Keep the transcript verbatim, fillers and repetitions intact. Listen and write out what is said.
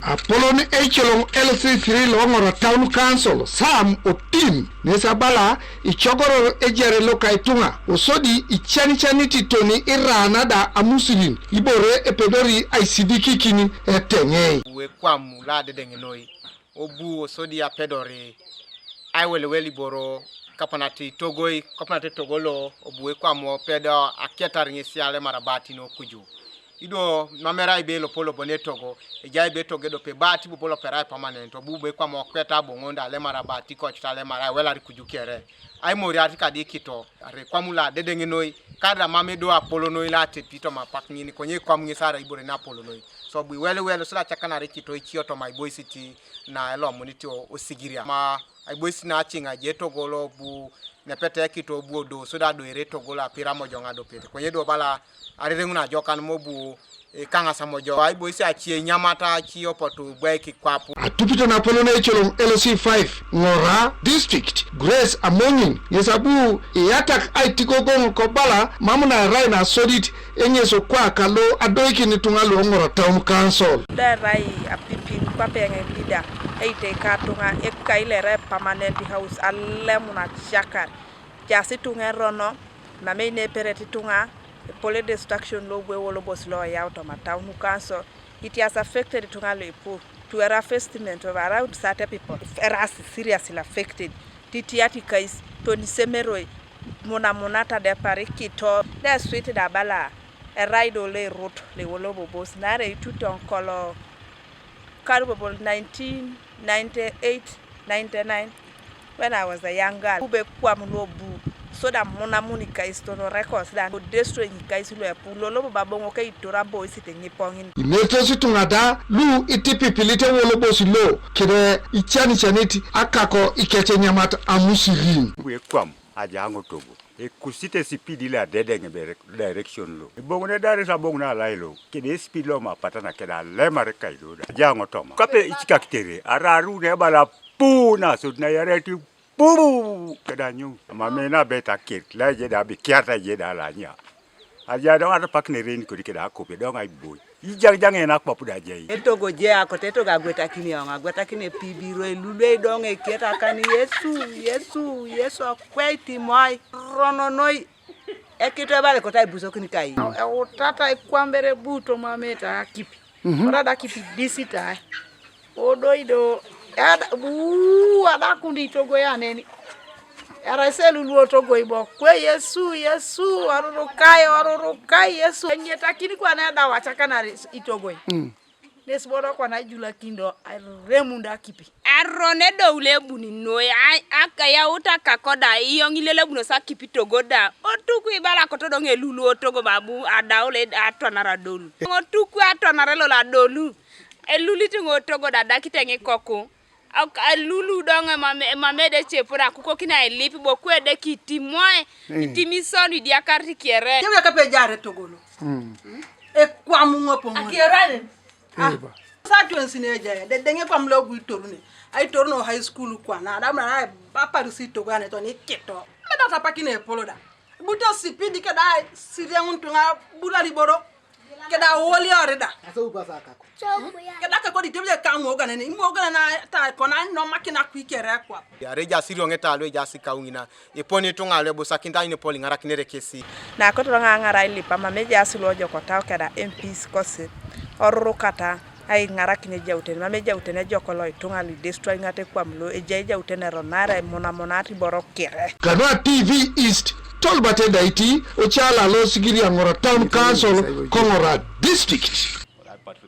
Apolon eicoloŋ L C three lo Ŋora Town Council, Sam Otim, ŋes abala icogoror ejare loka ituŋa kosodi icanicanit toni irana da amusirin ibore epedori aisidikikin eteŋei. Wekwamu ladedeŋ noi obu kosodi apedori aiwelewel iboro kapanat itogoi, kapanat etogo lo obu wekwamu opedo akietar ŋesi alemar abatin okuju. Ido mam erai ebe lopo lobo netogo, ejai ebe etogo edope, ebati bobo loperai permanent, obu bo ekwam okwet aboŋon da alemar abati kocut alemar aiwelar kuju kere. Aimoriat kadi ikito, arai ekwam lo adedeŋ noi, kada mam edo apolo noi lo atepi toma apak ŋin, konye ekwam ŋes arai ibore na apolo noi. So bu iweliwel, sila acakanare ikito icio toma aiboisit na elomunit o, osigiria. Ma aiboisit na aciŋa ejai etogo lo bu nepete ekito bu odo, sodi adoere etogo lo apir amojoŋ adopet. Konye do bala arereŋun ajokan mo bu ikaŋas amojoŋ. Aiboisit acie inyamata acie opotu bwaik kwapu. Atupito na apolon eicoloŋ L C five Ŋora District, Grace Amoŋin, ŋes abu iyatak aitigogoŋ kobala mam na erai nasodit eŋes okwa kalo adoikin ituŋa lu Ŋora Town Council. Da erai apipin kwape eŋ elida eitei ka ituŋa ekai lo erai permanent house alemun acakar. Ejaas ituŋa erono, mam eineperet ituŋa, epol destruction lo bu ewolobos lo oyau toma Town Council. It has affected ituŋa lu ipu to a rough estimate of around thirty people. Eraas seriously affected. Titiat ikais, toni semeroi, munamunata depar ikito. Da eswit da bala erai do lo erot lo ewolobobos, naarai itutoŋ kolo karibu nineteen ninety-eight, ninety-nine, when I was a young girl. Bube kwam lo bu, so da munamun ikais tono records da, destroy ikais lo epu, lolo bobo aboŋo keitor aboisit ŋipoŋin. Imertos ituŋa da lu itipipilit ewolobos lo, kede icanicanit akako ikece nyamat amusirin. Bu ekwam ajaŋ otogo. Ekusite sipidi lo adedeŋ ebe direction lo. Eboŋun edaris aboŋun alailo, kede esipidi lo mapatana kede alemar ekaido da. Ajaŋ otoma. Kwape icikakitere, araru nebala puu nasot nayareti puu kede anyou. Amame nabet akir, la eje da abikiata eje da alanya. Aja doŋ atapak neren kodi kede akop, edoŋ aiboi. Ijaŋjaŋ yen akwap da ajai. Etogo je akoto, etogo agwetakin eoŋ, agwetakin epibiro, elulu eidoŋ ekiet akan Yesu, Yesu, Yesu okweit imoi, rononoi. Ekito ebala ekoto aibusokin kai. Eutata ikwambere bu tomamete akipi. Mhm. Ora da kipi disita ai. Odo ido, ada, buu, adakun itogoi aneni. Erai se luluo togoi bo, kwe Yesu, Yesu, orurukai, orurukai, Yesu. Eŋetakini kwana edau acakanare itogoi. Mm. Nesi bodo kwana ijulakindo, aremun da kipi. Aron edou lo ebuni noi, a-, akayaut akakoda, iyoŋ ilelebunos akipi togo da. Otuku ibala kotodoŋ eluluo togo babu, adau lo ed-, atwanar adolu. Otuku atwanar elol adolu. Elulit ŋo togo da adakite ŋikoku. Ak-, elulu doŋ emame, emame da ecepur akukokin ailip bo kwede kitimoe, mm, itimison idiakarit kere. Kewia kape ejare togolo. Mm. Ekwam ŋopoŋon. Akieraren. Ah, eba. Sa twensi ne ejae, dedeŋ ekwam lo abu itorune. Aitoruno high school kwana, adam na ai baparis itogo ane toni ikito. Meda tapakin epolo da. Ibuto sipidi keda siriaŋun tuŋa bulali bodo. Keda woliori da. Asa ubasa akako. Keda kakodi tebie kamu oganene, imu oganene ta kona nomakin akwi kere ekwap. Yare ejaas irioŋeta lu ejaas ikau ŋina. Eponi ituŋa lu ebusakinit ain epol iŋarakinere kesi. Nakoto loŋ aŋar ailip amam ejaas lu ojokotau keda M Ps kosi orurukata aiŋarakin ejauten, mam ejauten ejok lo ituŋa lu idestroy ŋat ekwam lo ejai ejauten eronaare aimunamunat iboro kere. Kanua T V East, Tolbert Edaiti, ocala lo Sigiria Ŋora Town Council, ko Ŋora District.